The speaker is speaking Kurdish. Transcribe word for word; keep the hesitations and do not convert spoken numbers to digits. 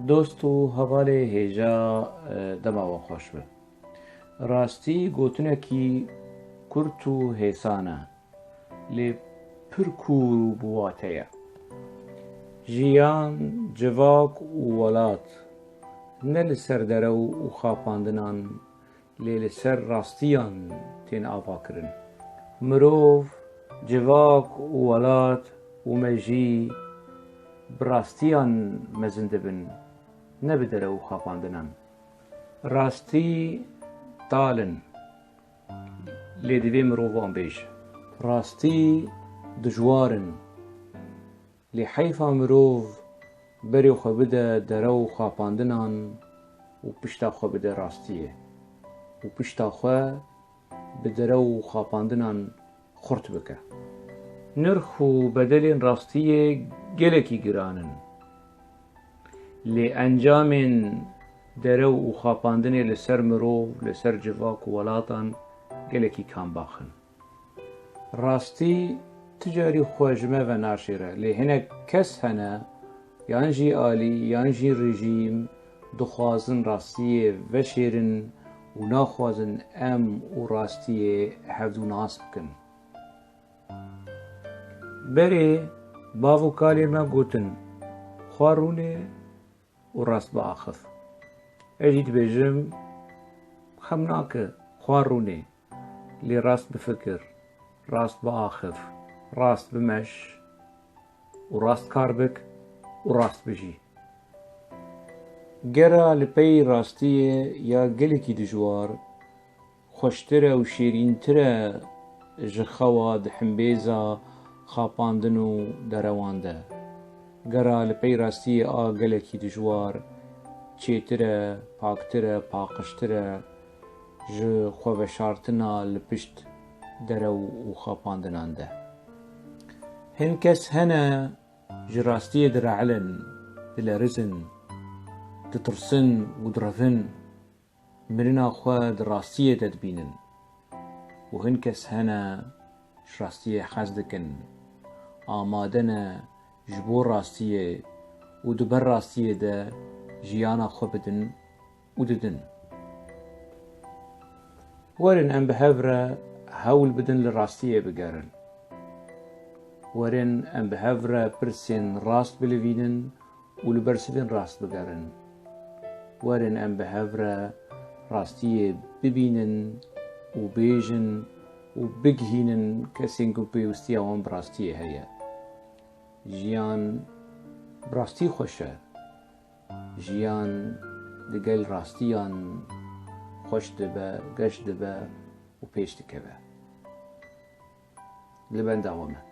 Dost û hevalê hêja, e, dema we xweş be. Rastî gotinekî kurt û hêsan e, lê pir kûr û bi wate ye. Jiyan, civak û welat ne li ser derew û xapandinan, lê li ser rastiyan tên avakirin. Mirov, civak û welat û me jî bi rastiyan mezin dibin, ne bi derew û xapandinan. Rastî tal in, lê divê mirov wan bêje. Rastî dijwar in, lê heyfa mirov berê xwe bide derew û xapandinan û pişta xwe bide rastiyê û pişta xwe bi derew û xapandinan xurt bike. Nirx û bedelên rastiyê gelekî giran in. Lê encamên derew û xapandinê li ser mirov, li ser civak û welatan gelekî kambax in. Rastî ti carî xwe ji me ve naşêre, lê hinek kes hene, yan jî alî, yan jî rejîm dixwazin rastiyê veşêrin û naxwazin em û rastiyê hevdû nas bikin. Berê bav û kalê me gotin, xwe rûnê û rast biaxif. Ez jî dibêjim, xem nake, xwe rûnê, lê rast bifikir, rast biaxif, rast bimeş û rast kar bik û rast bijî. Gera li pey rastiyê ya gelekî dijwar, xweştir e û şêrîntir e ji xewa di himbêza xapandin û derewan de. Gera li pey rastiyê a gelekî dijwar, çêtir e, paktir e, paqijtir e ji xweveşartina li pişt derew û xapandinan de. Hin kes hene ji rastiyê direelin, dilerizin, ditirsin û direvin. Mirina xwe di rastiyê de dibînin û hin kes hene ji rastiyê hez dikin, amade ne ji bo rastiyê û di ber rastiyê de jiyana xwe bidin û didin. Werin em bi hev re hewl bidin li rastiyê bigerin. Werin em bi hev re pirsên rast bilivînin û li bersivên rast bigerin. Werin em bi hev re rastiyê bibînin û bêjin û bigihînin kesên ku pêwistiya wan bi rastiyê heye. Jiyan bi rastî xweş e. Jiyan digel rastiyan xweş dibe, geş dibe û pêş dikeve. Li benda we me.